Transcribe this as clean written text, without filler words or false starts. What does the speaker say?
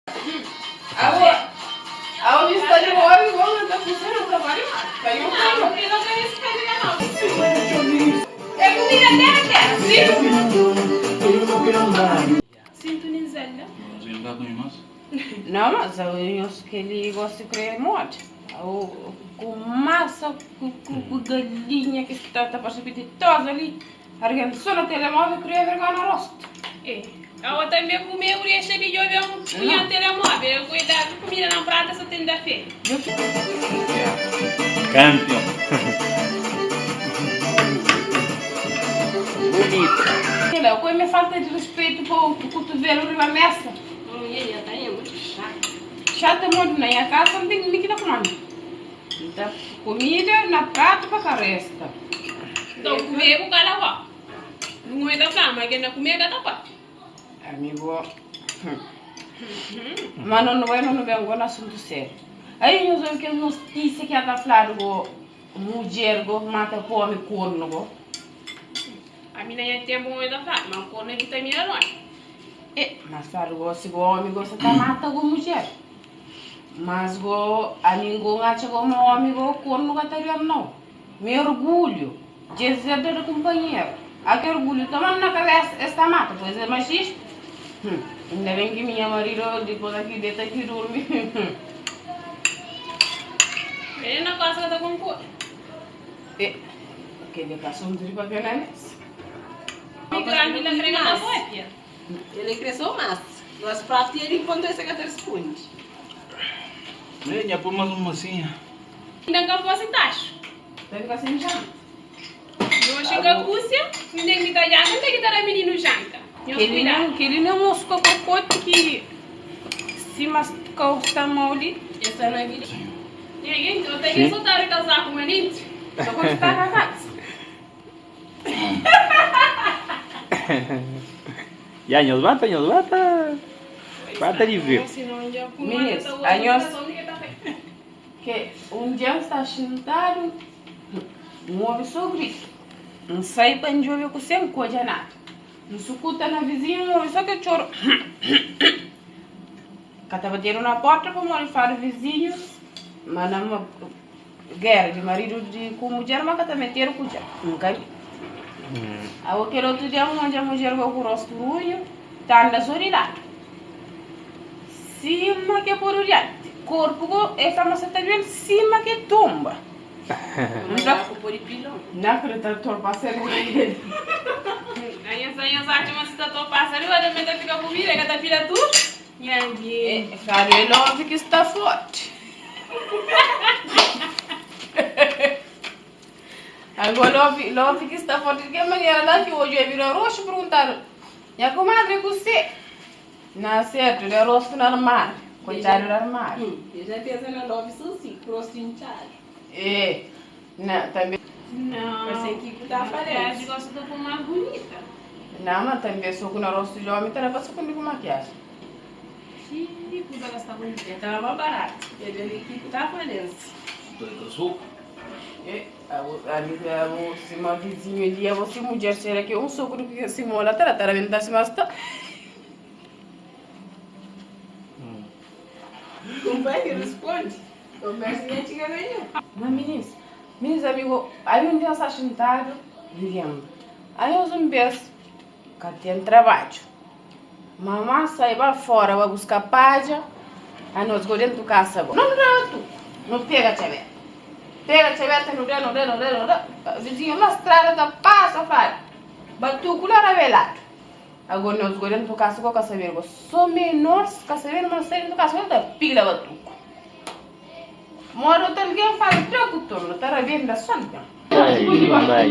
Abo, abo mi sta di obi bo na ta funciona na ta bali mas. Pa yo Não, porque não tem isso pra não. É comida terra terra, sim? Sintonizando. Não, mas eu acho que ele gosta de criar mod. O com massa, com, com, com galinha que está tá parecendo apetitosa ali. Alguém só no telemóvel cria vergonha no rosto. É. Eu também comi, eu deixei de jogar um punhal telemóvel. Cuidado, comida na prata só tem da fé. Campeão. Bonito. Ela, com a falta de respeito com o cotovelo riba mesa. É muito chato. Chata muito na minha casa, não tem ninguém que tá comendo. Então, comida na prato para caresta. Então, comer com cada qual. Não é da flama, que não comer cada qual. Amigo, mas não vai não vem com assunto sério. Aí nós vemos que notícia que ela falando go mulher go mata come corno go. A minha tempo não é da flama, mas corno é vitamina não. É, mas falo go se go homem go se tá mata go mulher. Mas go amigo ngacha go mo homem go corno go tá não. Meu orgulho, dizer do companheiro. Aquele orgulho tomando na cabeça esta mata, pois é machista. Ainda bem que minha marido depois aqui deita aqui dorme. Ele na casa que tá com cor. É, aquele assunto de papel na mesa. O grande da frente da boa, Ele cresceu mais. Nós pratos ele quando esse que responde. Venha, põe mais uma massinha. Ainda não fosse tacho. Vai ficar sem janta. Eu chego a cúcia, ninguém que tá janta, tem que estar menino janta. Que ele não, que ele não moscou cocote que se mas está mal ali. Essa não é vida. Ninguém, eu tenho que soltar o casaco, menino. Só quando está casado. Ya, nos bata, nos bata. Bata de ver. Meninas, a nós que um dia está sentado, um ouve só grito. Não sai para não ouvir com sem coisa nada. Não escuta na vizinha, não ouve só que choro. Cata bateram na porta para morrer o vizinho, mas na guerra de marido de com mulher, mas cata meteram com já. Nunca vi. Aí aquele outro dia, onde a mulher com o rosto ruim, tá andando só de lado. Cima que por diante. Corpo é famosa também cima que tumba. Não por pilão. Não acredito que passando com ele. Aí essa aí essa mas se tá passando, vai também ficar comida, que tá pila tu. É, claro, ele ouve que está forte. Agora ouve, ouve que está forte. De que maneira lá que hoje eu viro roxo perguntaram. Minha comadre, você? Não, certo, ele é rosto no armário. Coitado do armário. Eu já penso na love assim, rosto inchado. É, não, também. Não. Mas tem que tá É, falando. gosta de mais bonita. Não, mas também sou com o rosto de homem, tá passando comigo maquiagem. Ih, puta, ela está bonita. Tava mais barato. Ele que tá falando. É, a se uma vizinha ali, a você mulher será que um sogro que se mola, tá, tá, tá, se mas tá. Companheiro, responde. Conversa nem antiga nenhum. Mas meninas, meus amigos, aí um dia está sentado, vivendo. Aí eu um beijo, que tem trabalho. Mamãe sai para fora, vai buscar palha. Aí nós vamos dentro do casa. Não, não, não, tu. Não pega a chave. Pega a chave, não dá, não dá, não dá, não dá. Vizinho na estrada, tá, passa, fala. Batuco lá revelado. Agora nós vamos dentro do casa, com a saber. Sou menor, saber, mas sai dentro do casa, tá pila batuco. Moro alguém fala, troco turno, tá revendo a sonda. Vai, vai.